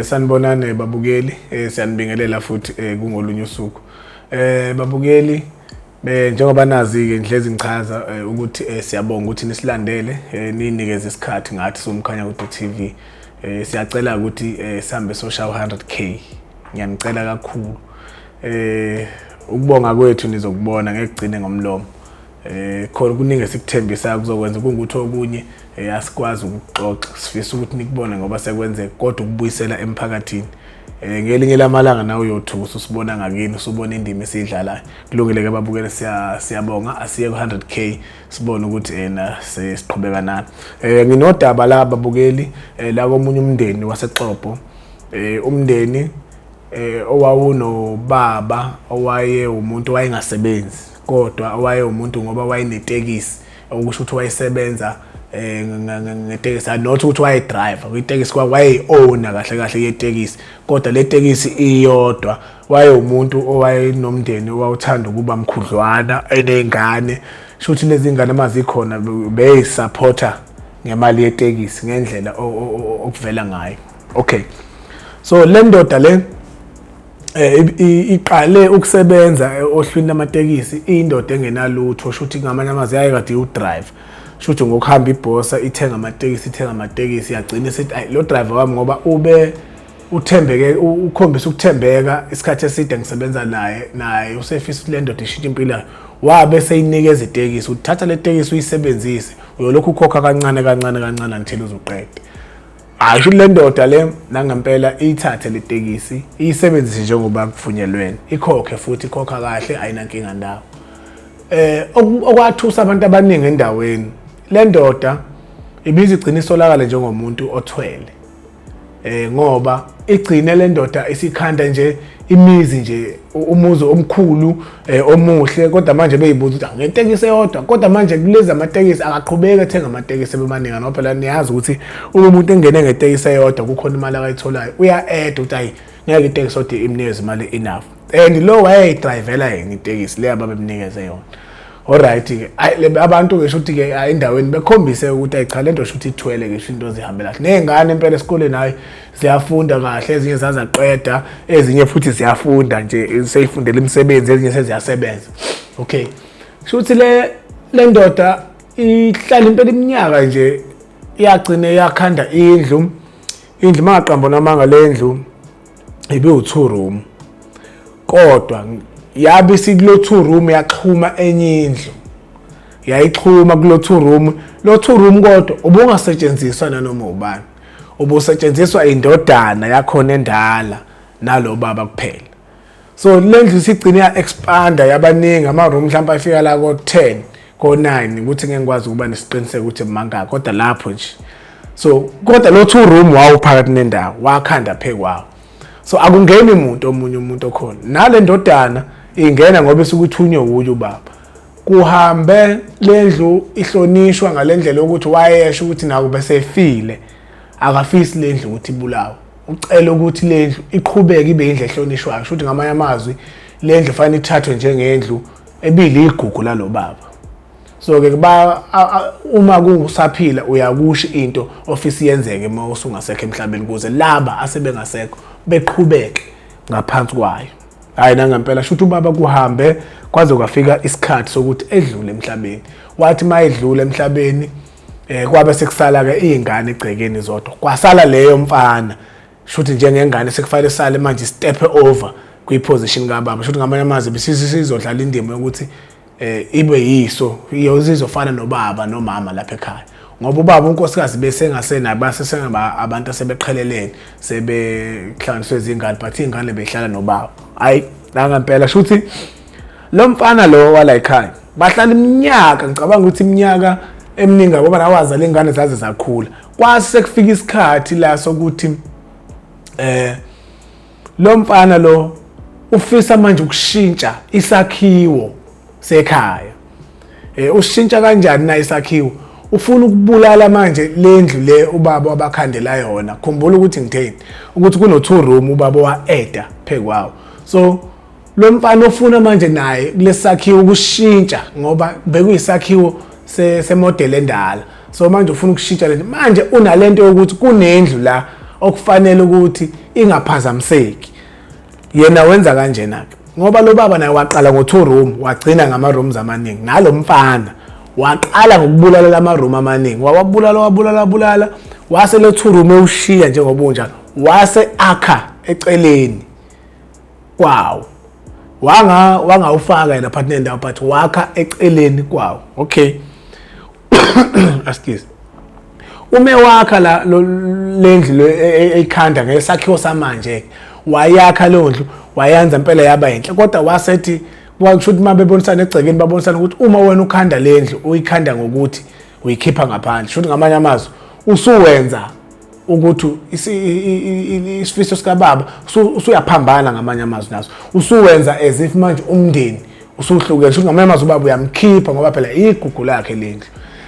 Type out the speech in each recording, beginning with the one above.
Sanibonani babukeli, siyanibingelela futhi kungolunye usuku. Babukeli, njengoba nazi ke ngihlezi ngichaza ukuthi siyabonga ukuthi nisilandele, ninikeze isikhathi ngathi soMkhanyakude TV. Siyacela ukuthi sihambe soshaya 100K. Ngiyanicela kakhulu. Ukubonga kwethu nizokubona, ngeke kugcine ngomlomo. Khona kuningi esikuthembisayo kuzokwenza kungukuthi okunye asikwazi ukuxoxa, sifisa ukuthi nikubone ngoba sekwenzeka, kodwa ukubuyisela emphakathini. Ngelinye lamalanga nawe uyothusa usibona ngakini, usubona indima esiyidlalayo. Kulungile ke babukele, siyabonga, asiye ku 100K sibone ukuthi ena sesiqhubeka nani. Nginodaba la babukeli, la komunye umndeni waseXobho. Umndeni owawunobaba owaye umuntu owayengasebenzi, kodwa owaye umuntu ngoba wayenetekisi, okusho ukuthi wayesebenza ngetekisi, not ukuthi waye-driver kwitekisi, wayeyi-owner kahle kahle yetekisi, kodwa le tekisi iyodwa. Wayewumuntu owayenomndeni owawuthanda ukuba mkhudlwana, eney'ngane, sho ukuthi lezi ngane uma zikhona beyisapotha ngemali yetekisi ngendlela okuvela ngayo. Okay, so le ndoda le iqale ukusebenza ohlwini lamatekisi, indoda engenalutho, sho ukuthi ngamanye amazwi yaye kade iwu-driver, sho ukuthi ngokuhamba ibhosa ithenga amatekisi, ithenga amatekisi, yagcina isithi ayi lo driver wami ngoba ube uthembeke, ukhombisa ukuthembeka isikhathi eside ngisebenza naye, naye usefisa ukuthi le ndoda ishintshe impilo yayo. Wabe seyinikeza itekisi, uthatha le tekisi uyisebenzise, uyolokhu ukhokha kancane kancane kancane until uzuqede. Hayi, sho le ndoda le nangempela iyithathe le tekisi iyisebenzise njengoba kuvunyelwene, ikhokhe futhi ikhokha kahle, ayinankinga ndawo. Okwathusa abantu abaningi endaweni, le ndoda ibiza igcina isolakale njengomuntu othwele, ngoba igcine le ndoda isikhanda nje imizi nje, umuzi omkhulu, omuhle, kodwa manje beyibuza ukuthi ngetekisi eyodwa. Kodwa manje kulezi amatekisi akaqhubeki ethenga amatekisi ebemaningi, ngoba phela niyazi ukuthi uma umuntu engene ngetekisi eyodwa kukhona imali akayitholayo, uya-add ukuthi ayi ngeke itekisi odwa imnikeze imali enough, and lo wayeyidrayivela yena itekisi le ababemnikeze yona. Alright-ke, abantu ke shuthi ke endaweni bekhombise ukuthi ayi cha, lento shuthi ithwele ke, into zihambela kahle ney'ngane impela esikoleni, hhayi ziyafunda kahle, ezinye zazaqeda, ezinye futhi ziyafunda nje, seyifundela imisebenzi, ezinye seziyasebenza. Okay, shuthi le ndoda ihlala impela iminyaka nje, iyagcine yakhanda indlu. Indlu mangaqambo namanga, le ndlu ibe u-2 room, kodwa yabe isikulo 2 room yaxhuma enye indlu, yayixhuma kulo 2 room. Lo 2 room kodwa ubungasetshenziswa nanoma ubani, ubusetshenziswa indodana yakhona endala nalo baba kuphela. So le ndlu isigcine ya-expanda yabaningi ama-room, mhlawumbe afika la ko-10, ko-9, ukuthi ngeke ngikwazi ukuba nesiqiniseko ukuthi mangaka, kodwa lapho nje. So kodwa lo 2 room wawuphakathi nendawo, wakhanda phekwawo, so akungeni umuntu omunye umuntu okhona. Nale ndodana ingena ngoba isuke wuye ubaba. Kuhambe lendlu ihlonishwa ngalendlela yokuthi wayesho ukuthi naku besefile, akafisi lendlu ukuthi ibulawe, ucela ukuthi lendlu iqhubeke ibe indlu ehlonishwayo. Kusho ukuthi ngamanye amazwi lendlu fanele ithathwe njengendlu ebiligugu lalo baba. So ke ba uma kusaphila uyakusho into ofisa yenzeke uma usungasekho emhlabeni, ukuze laba asebengasekho beqhubeke ngaphansi kwayo. Hayi nangempela, shuthi ubaba kuhambe kwaze kwafika isikhathi sokuthi edlule emhlabeni. Wathi mayedlula emhlabeni, kwabe sekusala ke izingane egcekeni zodwa, kwasala leyo mfana, shuthi njengengane sekufanele sale manje step over kwi-position kababa. Shuthi ngamanye amazwi besizodlala indima yokuthi ibe yiso izofana nobaba nomama lapha ekhaya, ngoba ubaba unkosikazi bese engasenayo, base sengaba abantu asebeqhelelene, sebehlanganiswe izingane, but izingane behlala nobaba. Hayi nangempela, shuthi lo mfana lo wala ekhaya bahlala iminyaka, ngicabanga ukuthi iminyaka eminingi, ngoba nawazala ingane zaze zakhula. Kwase sekufika isikhathi la sokuthi lo mfana lo ufisa manje ukushintsha isakhiwo sekhaya. Ushintsha kanjani na isakhiwo? Ufuna ukubulala manje lendlu le ubaba wabakhandela yona. Khumbula ukuthi ngitheni, ukuthi kuno 2 room ubaba wa-eda phekwawo. So lo mfana ufuna manje naye kulesakhiwo ukushintsha, ngoba bekuyisakhiwo semodel endala, so manje ufuna ukushintsha lento. Manje unalento yokuthi kunendlu la okufanele ukuthi ingaphazamiseki. Yena wenza kanjena ke ngoba lo baba naye waqala ngo-two room, wagcina ngama-rooms amaningi. Nalo mfana waqala ngokubulala lama-room amaningi, wawabulala wabulala wabulala, wase lo two room ewushiya njengoba unjalo, wase akha eceleni kwawo, wanga wangawufaka yena phakathi nendawo, but wakha eceleni kwawo. Okay, excuse. Ume wakha la lendlu eyikhanda ngesakhiwo samanje, wayakha leyo ndlu, wayenza impela yaba yinhle, kodwa wasethi kwakusho ukuthi uma bebonisana egcekeni, babonisana ukuthi uma wena ukhanda le ndlu, uyikhanda ngokuthi uyikhipha ngaphandle, shuthi ngamanye amazwi usuwenza ukuthi isifiso sikababa usuyaphambana, ngamanye amazwi naso usuwenza as if manje umndeni usuhlukene, shuthi ngamanye amazwi ubaba uyamkhipha, ngoba phela igugu lakhe lendlu.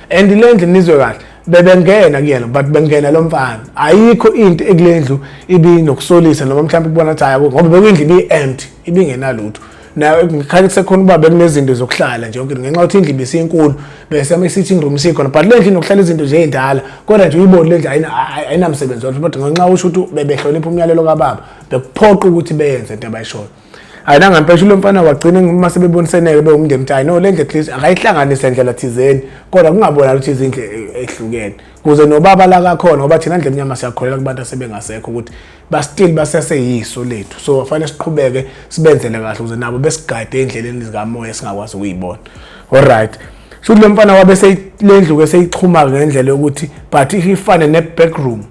And le ndlu, nizwe kahle, bebengena kuyena, but bengena lo mfana, ayikho into ekulendlu ibinokusolisa noma mhlawumbe ukubona ukuthi hayi, ngoba bekuyindlu ibi-empty, ibingenalutho. Nayo ngikhathi kusekhona uba bekunezinto zokuhlala nje yonke, ngenxa yokuthi indlu ibisinkulu, bese ama-sitting room sikhona, but le ndlu inokuhlala izinto nje ey'ndala, kodwa nje uyibone le ndlu ayinamsebenzi wayo. But ngenxa usho ukuthi bebehlonipha umyalelo kababa, bekuphoqa ukuthi beyenze into abayishoyo. Hayi, nangempela lo mfana wagcina uma sebeboniseneke bewumndeni ukuthi hayi no, le ndlu at least akayihlanganise ndlela thizeni, kodwa kungabonakali ukuthi izindlu ehlukene, kuze nobaba la kakhona, ngoba thina ndlu emnyama siyakholelwa kubantu asebengasekho ukuthi ba-still baseseyiso lethu, so fanele siqhubeke sibenzele kahle ukuze nabo besigade ey'ndleleni zikamoya esingakwazi ukuyibona. Alright, shuthi lo mfana wabe le ndlu-ke seyichuma ngendlela yokuthi but ifane ne-back room,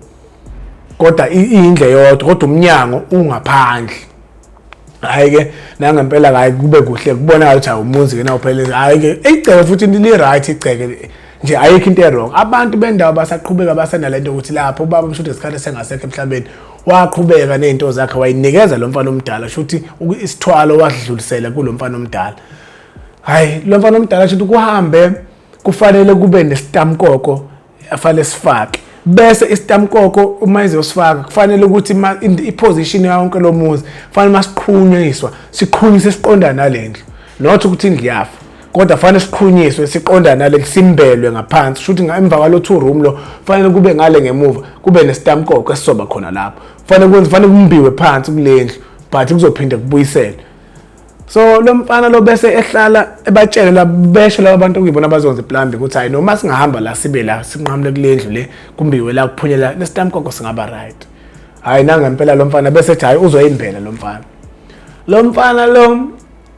kodwa iyindlu eyodwa, kodwa umnyango ungaphandle. Hhayi-ke, nangempela hayi, kube kuhle, kubonakala ukuthi awumuzi-ke nawuphelele. Hhayi-ke, igceke futhi li-right, igceke nje, ayikho into e-wrong. Abantu bendawo basaqhubeka basenalento ukuthi lapho ubaba mshuthi isikhathi esengasekho emhlabeni, waqhubeka ney'nto zakhe, wayinikeza lo mfana omdala, shuthi isithwalo wasidlulisela kulo mfana omdala. Hhayi, lo mfana omdala shuthi kuhambe kufanele kube nesitamkoko afanele sifake, bese isitamkoko uma izosifaka kufanele ukuthi i-position yonke lo muzi kufanele masiqhunyiswa, siqhunyiswe siqonda nalendlu, not ukuthi indlu yafa, kodwa fanele siqhunyiswe siqonda nale, simbelwe ngaphansi. Shuthi emva kwalo two room lo fanele kube ngale ngemuva kube nesitamkoko esizoba khona lapho, fanele kwenze, fanele kumbiwe phansi kule ndlu, but kuzophinde kubuyiselwe. So lo mfana lo bese ehlala ebatshele la, besho laba bantu okuyibona abazonza i-plumbing ukuthi hayi, noma singahamba la, sibe la, sinqamule kule ndlu le, kumbiwe la, kuphunyela lesitamkoko, singaba right. Hayi, nangempela lo mfana bese ethi hayi, uzoyimbela lo mfana. Lo mfana lo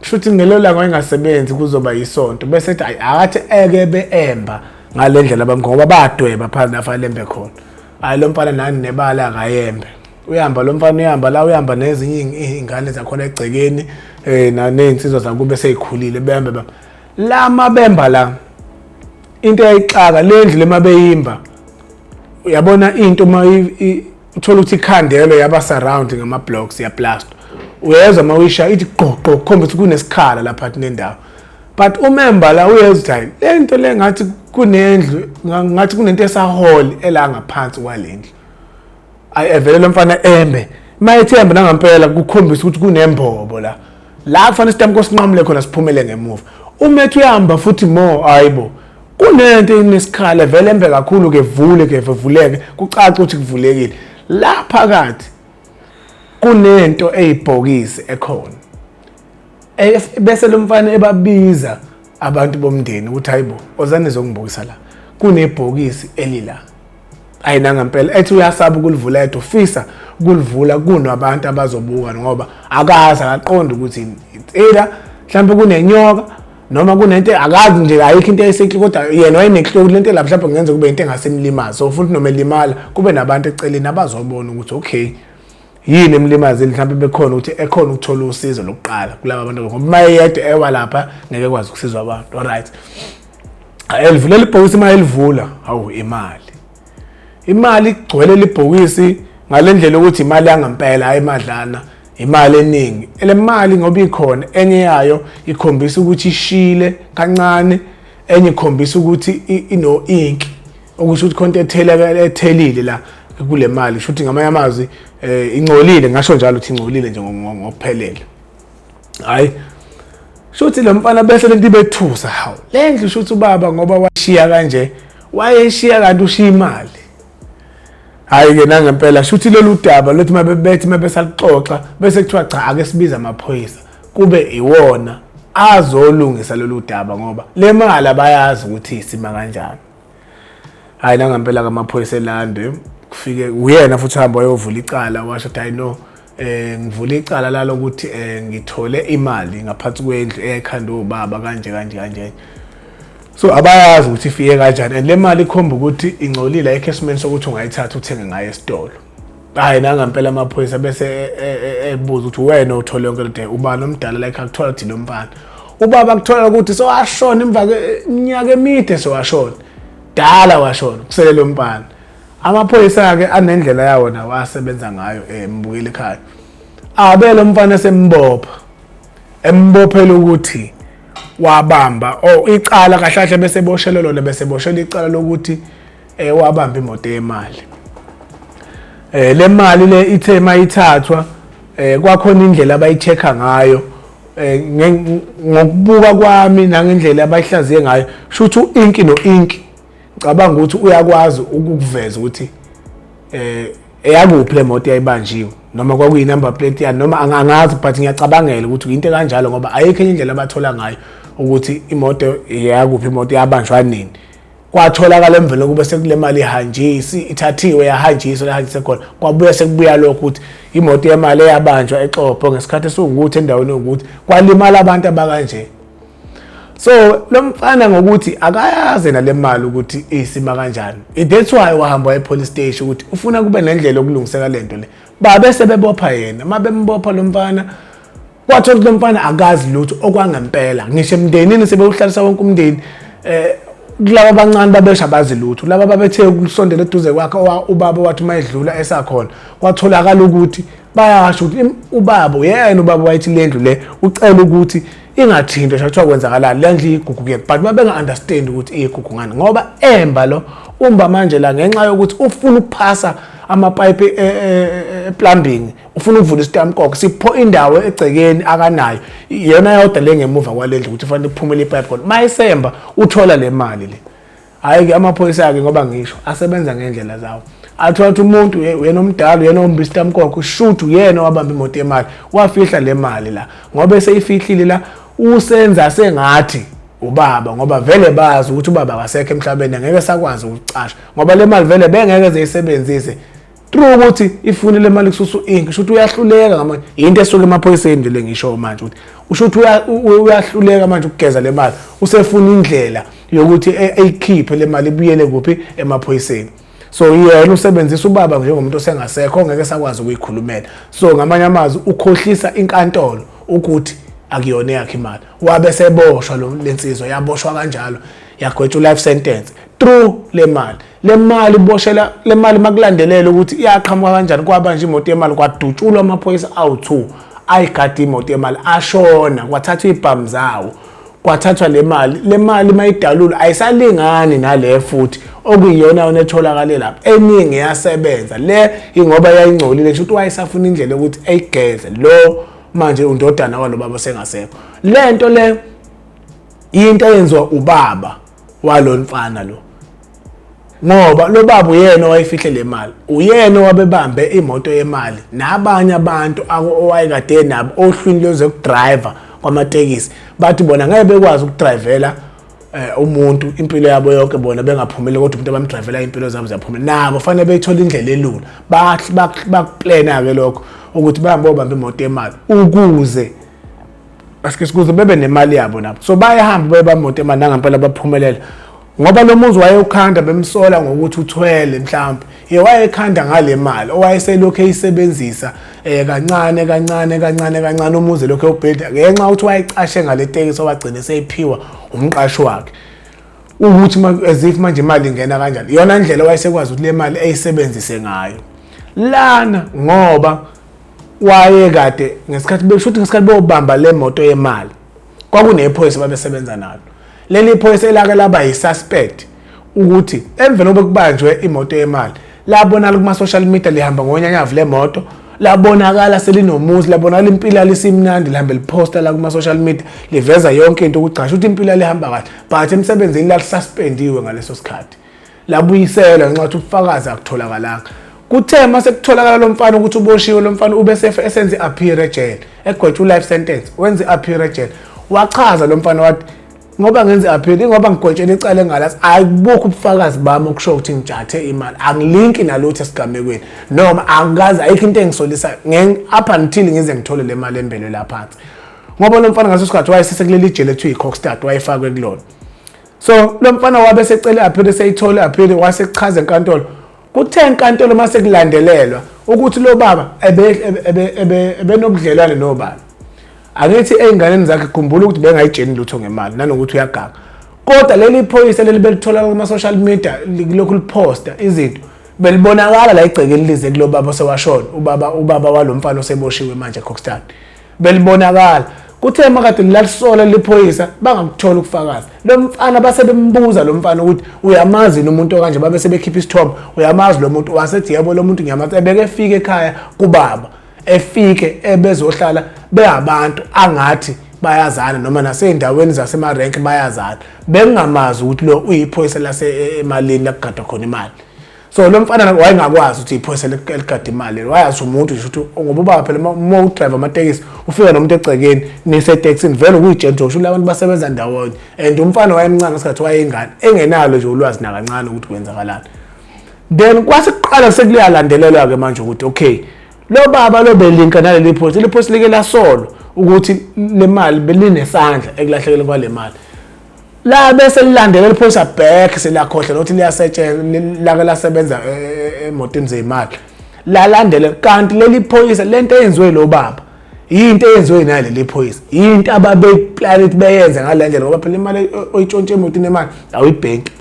shuthi ngelo langa wayengasebenzi, kuzoba yisonto, bese ethi hayi, akathi eke be-emba ngale ndlela bamkho, ngoba badweba phansi afanele embe khona. Hayi, lo mfana nani nebala akayembe, uyahamba lo mfana, uyahamba la, uyahamba nezinye iy'ngane zakhona egcekeni, um ney'nsizwa zakube sey'khulile, bembe ba la mabemba la. Into eyayixaka le ndlu lemabeyimba, uyabona into uma uthola ukuthi ikhandelo yaba surround ngama-blocks, yaplastwa, uyezwa uma uyishaya ithi qoqo, kukhomba ukuthi kunesikhala lapha phakathi nendawo. But umemba la uyezwa ukuthi hayi, le nto le ngathi kunendlu, ngathi kunento esahall ela ngaphansi kwale ndlu. Ayi, evele lo mfana embe, uma ethemba nangampela kukhombisa ukuthi kunembobo la, la kufanele isitamko sinqamule khona, siphumele ngemuva. Uma ethi uyahamba futhi more, hayibo, kunento enesikhala, vele embe kakhulu ke, vule ke, vuleke, kucaca ukuthi kuvulekile la phakathi, kunento eyibhokisi ekhona. Bese lo mfana ebabiza abantu bomndeni ukuthi hayibo, ozani nizongibukisa la, kunebhokisi elila. Ayi, nangempela ethi uyasaba ukulivula yedwa, ufisa ukulivula kunabantu abazobuka, ngoba akazi, akaqondi ukuthi either mhlawumbe kunenyoka noma kunento, akazi nje, ayikho into eyisekli, kodwa yena wayeneklo ukuthi lento la mhlawumbe kungenzeka kube into engasemlimaza, so futhi noma elimala kube nabantu eceleni abazobona ukuthi okay, yini emlimazile, mhlawumbe bekhona ukuthi ekhona ukuthola usizo lokuqala kulaba bantu, ngoba uma eyedwa ewa lapha ngeke kwazi ukusizwa abantu. Alright, elivulela ibhokisi, uma elivula, hawu, imali, imali igcwele libhokisi ngale ndlela ukuthi imali yangempela, hayi imadlana, imali eningi. Ele mali ngoba ikhona enye yayo ikhombisa ukuthi ishile kancane, enye ikhombisa ukuthi ino ink, okusho ukuthi khona into ethelile la kule mali, shuthi ngamanye amazwi ingcolile, ngasho njalo ukuthi ingcolile nje ngokuphelele. Hayi, shuthi lo mfana bese lento ibethusa, hawu, le ndlu shuthi ubaba ngoba washiya kanje, wayeshiya kanti ushiya imali. Hhayi-ke nangempela shuthi lolu daba lothi uma bebethi uma besaluxoxa bese kuthiwa cha, ake sibize amaphoyisa kube iwona azolungisa lolu daba ngoba le mali abayazi ukuthi isima kanjani. Hhayi nangempela-ke amaphoyisa elande kufike uyena futhi uhamba wayovula icala, washo ukuthi hayi no, ngivula icala lalokuthi ngithole imali ngaphansi kwendlu eyayikhandwe ubaba kanje kanje kanje. So abayazi ukuthi ifike kanjani and le mali ikhomba ukuthi ingcolile, ayikho esimeni sokuthi ungayithatha uthenge ngayo esitolo. Hhayi nangempela amaphoyisa bese ebuza ukuthi wena uthole yonke le, ubani omdala like akuthola ukuthi lo mfana. Ubaba akuthola ukuthi sewashona emva kweminyaka emide, sewashona dala washona, kusele lo mfana. Amaphoyisa-ke anendlela yawo nawo asebenza ngayo, mbukeli ekhaya. Abe lo mfana sembopha, embophela ukuthi wabamba oh icala kahle kahle, bese boshelwe lona, bese boshelwe icala lokuthi wabamba imoto yemali. Le mali le ithe mayithathwa, kwakhona indlela abayi-check-a ngayo, ngokubuka kwami nangendlela abayihlaziye ngayo, shuthi u-inki no-inki ngicabanga ukuthi uyakwazi ukukuveza ukuthi eyakuphi le moto yayibanjiwe, noma kwakuyi number plate yani, noma angazi, but ngiyacabangela ukuthi into kanjalo ngoba ayikho enye indlela abathola ngayo ukuthi imoto eyakuphi, imoto yabanjwa nini. Kwatholakala emvelo kube sekule mali ihanjisi ithathiwe yahanjiswa yahanjiswe khona, kwabuya sekubuya lokho ukuthi imoto yemali eyabanjwa eXobho ngesikhathi esiwukuthi endaweni yokuthi kwalimala abantu abakanje. So lo mfana ngokuthi akayazi nale mali ukuthi isima kanjani, that's why wahamba waye police station ukuthi ufuna kube nendlela yokulungiseka lento le. Babe sebebopha yena, mabembopha lo mfana kwathola ukuthi lo mfana akazi lutho okwangempela, ngisho emndenini sebewuhlalisa wonke umndeni, kulaba abancane babesha bazi lutho, laba babethe ukusondela eduze kwakhe ubaba wathi uma edlula esakhona kwatholakala ukuthi bayasho ukuthi ubaba uyena, ubaba wayethi le ndlu le ucela ukuthi ingathintwa, kuthiwa kwenzakalani le ndlu iyigugu kuyena, but babenga-understand ukuthi iyigugu ngani ngoba emba lo umba manje la ngenxa yokuthi ufuna ukuphasa amapayipi e-plumbing, ufuna ukuvula isitamkoko sipho indawo egcekeni akanayo iyona yodwa le ngemuva kwale ndlu ukuthi kufanele kuphumele ipayipi khona. Mayisemba uthola le mali le. Hhayi-ke amaphoyisa-ke ngoba ngisho asebenza ngendlela zawo, athola ukuthi umuntu uyena omdala, uyena omba isitamkoko, shuthi uyena owabamba imoto yemali wafihla le mali la, ngoba eseyifihlile la usenza sengathi ubaba, ngoba vele bazi ukuthi ubaba akasekho emhlabeni, angeke sakwazi ukucasha ngoba le mali vele bengeke zeyisebenzise through ukuthi ifune le mali kususa u-ink, shuthi uyahluleka ngamanje. Into esuke emaphoyiseni nje le ngisho manje ukuthi usho ukuthi uyahluleka manje ukugeza le mali, usefuna indlela yokuthi eyikhiphe le mali ibuyele kuphi, emaphoyiseni. So yena usebenzisa ubaba njengomuntu osengasekho ongeke sakwazi ukuyikhulumela. So ngamanye amazwi ukhohlisa inkantolo ukuthi akuyona eyakhe imali. Wabe seboshwa lo lensizwa, yaboshwa kanjalo, yagwetshwa life sentence through le mali. Le mali iboshela le mali makulandelela ukuthi iyaqhamuka kanjani, kwaba nje imoto yemali, kwadutshulwa amaphoyisa awu2 ayigada imoto yemali, ashona, kwathathwa ibhamu zawo, kwathathwa le mali. Le mali mayidalulwa ayisalingani nale futhi okuyiyona yona etholakale lapha, eningi yasebenza le ingoba yayingcolile, kusho ukuthi wayesafuna indlela yokuthi eyigeze lo manje undodana walo baba sengasekho. Lento le into eyenziwa ubaba walo mfana lo, ngoba lo baba uyena owayefihle le mali, uyena owabebambe imoto yemali nabanye abantu owayekade nabo ohlwini lwezokudriver kwamatekisi, bathi bona ngeke bekwazi ukudrivela umuntu impilo yabo yonke bona bengaphumeli, kodwa umuntu abamdrivela impilo zabo ziyaphumela, nabo fanele beyithole indlela elula. Bakuplana-ke lokho ukuthi bahambe bobamba imoto yemali ukuze asike sikuze bebe nemali yabo nabo. So bayahamba baye imoto yemali, nangempela baphumelela, ngoba lo muzi wayewukhanda bemsola ngokuthi uthwele, mhlawumbe ye wayekhanda ngale mali owayeselokhu eyisebenzisa kancane kancane kancane kancane, umuzi lokhu ewubhilda ngenxa ukuthi wayecashe ngale tekisi owagcina eseyiphiwa umqashi wakhe, ukuthi as if manje imali ingena kanjani, iyona ndlela wayesekwazi ukuthi le mali eyisebenzise ngayo lana, ngoba wayekade ngesikhathi besho ukuthi ngesikhathi beyobamba le moto yemali kwakunephoyisa babesebenza nalo. Leli phoyisa elake laba yi-suspect ukuthi emveni kokuba kubanjwe imoto yemali labonakala kuma-social media lihamba ngonyanyavu le moto, labonakala selinomuzi, labonakala impilo yalisimnandi, lihambe liphosta la kuma-social media liveza yonke into ukuthi cha, shuthi impilo yalihamba kahle, but emsebenzini lalisuspendiwe ngaleso sikhathi, labuyiselwa ngenxa yokuthi ubufakazi akutholakalanga. Kuthe mase kutholakala lo mfana ukuthi uboshiwe, lo mfana ube esenza i-appeal ejele, egwetshwa u-life sentence, wenza i-appeal ejele. Wachaza lo mfana wathi, ngoba ngenza i-appeal, ingoba ngigwetshela icala engalazi, ayibukho ubufakazi bami okusho ukuthi ngijathe imali, angilinki nalutho esigamekweni, noma angikaze, ayikho into engisolisayo up until ngize ngithole le mali embelwe la phansi. Ngoba lo mfana ngaso sikhathi wayesesekuleli jele ekuthiwa i-Kokstad, wayefakwe kulona. So lo mfana wabe esecela i-appeal, eseyithola i-appeal, wasechaza enkantolo. Kuthe enkantolo mase kulandelelwa ukuthi lo baba ebenobudlelwane nobani, angithi ey'nganeni zakhe, khumbula ukuthi bengayitsheni lutho ngemali nanokuthi uyaganga, kodwa leli phoyisa leli belitholakala kuma-social media lokhu liphosta izinto, belibonakala la igcekeni lize kulo baba osewashona, ubaba walo mfana oseboshiwe manje eKokstad, belibonakala. Kuthe makade lalisola liphoyisa, bangakuthola ukufakaza. Lo mfana base bembuza lo mfana ukuthi uyamazi yini umuntu okanje, babe sebekhipha isithombe, uyamazi lo muntu? Wasethi, yebo, lo muntu ngiyamazi, ebeke efike ekhaya kubaba, efike ebezohlala beyabantu angathi bayazana, noma nasey'ndaweni zasemarenki bayazana, bengingamazi ukuthi lo uyiphoyisa lase emalini lakugadwa khona imali. So lo mfana wayengakwazi ukuthi iphoyisa eligada imali, wayazi umuntu nje ukuthi ngoba ubaba phela uma udrive amatekisi ufika nomuntu egcekeni nisetekisini, vele kuyitshela nje usho abantu basebenza ndawonye. And umfana wayemncane ngesikhathi, wayengane engenalo nje ulwazi nakancane ukuthi kwenzakalani. Then kwase kuqala sekuyalandelelwa-ke manje ukuthi okay, lo baba lo belinka naleli phoyisa, leli phoyisa like lasolwa ukuthi le mali belinesandla ekulahlekeleni kwale mali. La bese lilandela liphoyisa back, selakhohlwa ukuthi liyasetshenzwa, lake lasebenza emotweni zeyimali, lalandela. Kanti leli phoyisa, lento eyenziwe lo baba yinto eyenziwe naye leli phoyisa, yinto ababe-plan ukuthi beyenze ngale ndlela, ngoba phela imali oyitshontshe emotweni emali awuyibhenki.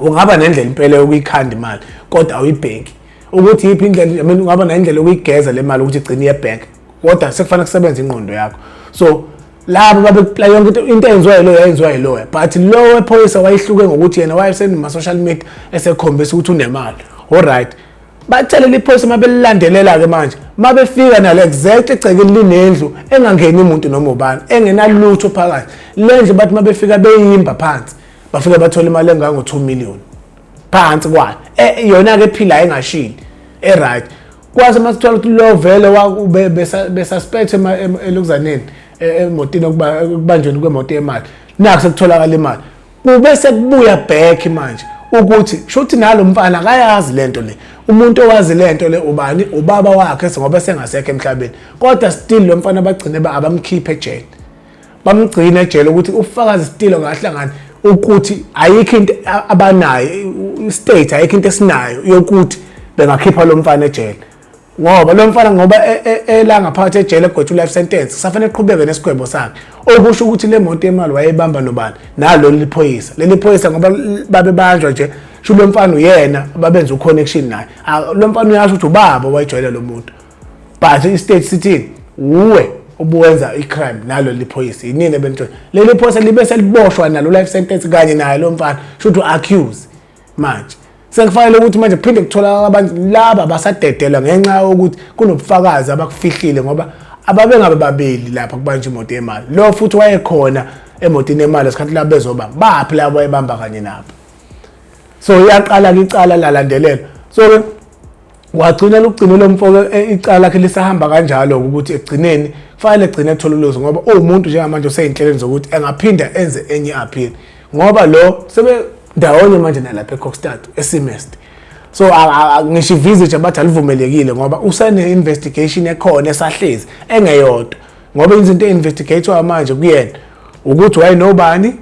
Ungaba nendlela impela yokuyikhanda imali, kodwa awuyibhenki ukuthi yiphi indlela. I mean, ungaba nendlela yokuyigeza le mali ukuthi igcine iye bank, kodwa sekufanele kusebenze ingqondo yakho. So labo babekupla yonke into eyenziwa yiloyo yayenziwa yiloya, but lo wephoyisa wayehluke ngokuthi yena wayesenama-social media esekhombisa ukuthi unemali. Alright, batshelele iphoyisa, uma belilandelela-ke manje, uma befika nalo exact egcekeni linendlu engangeni umuntu noma ubani, engenalutho phakathi le ndlu, bathi uma befika beyimba phansi, bafika bathola imali engango-2 million phansi kwayo, yona-ke ephilayo, engashili, e-right. Kwase masithola ukuthi lo vele besuspect elokuzaneni emotini, ekubanjweni kwemoto yemali, nakho sekutholakala imali. Kube sekubuya back manje ukuthi shuthi nalo mfana akayazi lento le. Umuntu owazi lento le ubani? Ubaba wakhe, ngoba sengasekho emhlabeni. Kodwa still lo mfana bagcine abamkhiphe ejele, bamgcina ejele ukuthi ubufakazi still ngahlangana ukuthi ayikho into abanayo, i-state ayikho into esinayo yokuthi bengakhipha lo mfana ejele, ngoba lo mfana ngoba ela ngaphakathi ejele egwetshwa life sentence, kusafanele eqhubeke nesigwebo sakhe. Okusho ukuthi le moto yemali wayebamba nobani? Nalo liphoyisa, leli phoyisa, ngoba babebanjwa nje, sho lo mfana uyena babenza uconnection naye. Lo mfana uyasho ukuthi ubaba wayejwayela lo muntu, but i-state sithini? Uwe obuwenza i-crime nalo liphoyisa, yinini ebentshona. Leli phoyisa libe seliboshwa nalo life sentence kanye naye lo mfana, sho ukuthi u-accuse. Manje sekufanele ukuthi manje kuphinde kutholakala abantu laba basadedelwa ngenxa yokuthi kunobufakazi abakufihlile, ngoba ababengabe babili lapha kubanjwa imoto yemali, lo futhi wayekhona emotini yemali esikhathi la bezoba baphi labo wayebamba kanye nabo. So iyaqala-ke icala lalandelelwa. So-ke wagcina lugcine lo mfo icala lakhe lisahamba kanjalo, ukuthi ekugcineni kufanele egcine ethola ulwazi, ngoba uwumuntu njengamanje osey'nhlelweni zokuthi engaphinda enze enye i-appeal, ngoba lo sebe ndawonye manje nalapha eKokstad eSimest. So ngisho ivisit abathi alivumelekile, ngoba usane-investigation ekhona esahlezi engeyodwa, ngoba izinto e-investigatewa manje kuyena ukuthi wayenobani,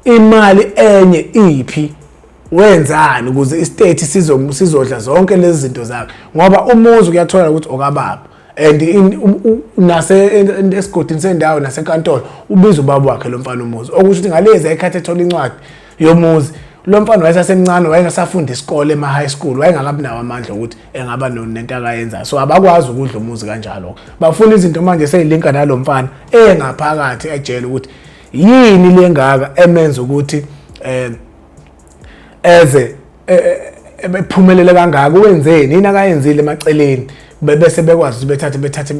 imali enye iphi, wenzani ukuze istate sizodla zonke lezi zinto zakhe, ngoba umuzi kuyathola ukuthi okababa and nase esigodini sendawo nasenkantolo ubiza ubaba wakhe lo mfana umuzi. Okusho ukuthi ngalezi ayikhathi ethola incwadi yomuzi, lo mfana wayesasemncane, wayengasafunda isikole ema-high school, wayengakabi nawo amandla ukuthi engaba nento akayenzayo. So abakwazi ukudla umuzi kanjalo, bafuna izinto manje seyilinka nalo mfana engaphakathi ejele, ukuthi yini lengaka emenza ukuthi eze ephumelele kangaka, wenzeni, yini akayenzile emaceleni, bese bekwazi ukuthi bethathe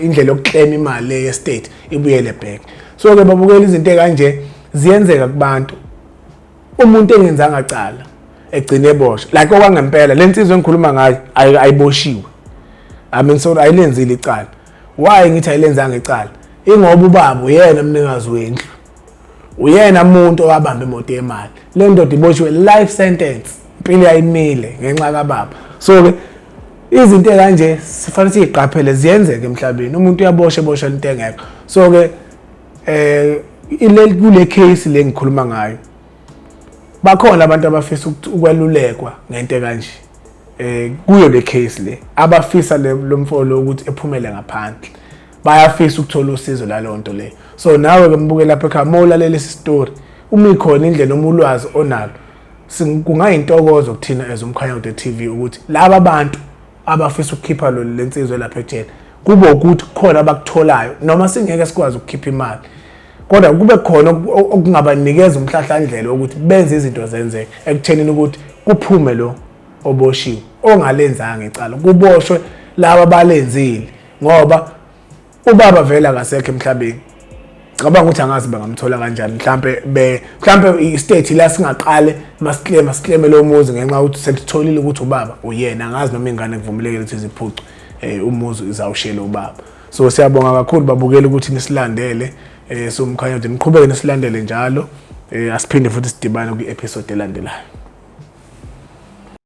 indlela yokuklema imali le ye-state ibuyele back. So ke babukela, izinto ekanje ziyenzeka kubantu, umuntu engenzanga cala. Egcine eboshwa. Like okwangempela le nsizwa engikhuluma ngayo ayiboshiwe. I mean, sorry, ayilenzile icala. Why ngithi ayilenzanga icala? Ingoba ubaba uyena umnikazi wendlu. Uyena umuntu owabamba imoto yemali. Le ndoda iboshiwe life sentence. Impilo yayimile ngenxa kababa. So ke izinto ekanje sifanele siziqaphele, ziyenzeka emhlabeni. Umuntu uyaboshwa, eboshwa into engekho. So ke ile kule case le ngikhuluma ngayo, bakhona abantu abafisa ukwelulekwa ngento kanje kuyo le case le, abafisa lo mfolo ukuthi ephumele ngaphandle, bayafisa ukuthola usizo lalo nto le. So nawe ke mbuke lapha ekhaya, uma ulalela esi story, uma ikhona indlela noma ulwazi onalo, kungayintokozo kuthina as Umkhanyakude TV ukuthi laba bantu abafisa ukukhipha lo lensizwe lapha ejele, kube ukuthi kukhona abakutholayo, noma singeke sikwazi ukukhipha imali, kodwa kube khona okungabanikeza umhlahlandlela ukuthi benze izinto zenzeke ekuthenini ukuthi kuphume lo oboshiwe ongalenzanga icala, kuboshwe laba balenzile, ngoba ubaba vele akasekho emhlabeni. Cabanga ukuthi angazi bangamthola kanjani. Mhlambe be mhlambe i-state la singaqale masi-claim lo muzi ngenxa yokuthi sesitholile ukuthi ubaba uyena. Angazi noma ingane kuvumelekile ukuthi ziphuce umuzi izawushela ubaba. So siyabonga kakhulu babukeli ukuthi nisilandele soMkhanyakude, niqhubeke nisilandele njalo. Asiphinde futhi sidibane kwi-episode elandelayo.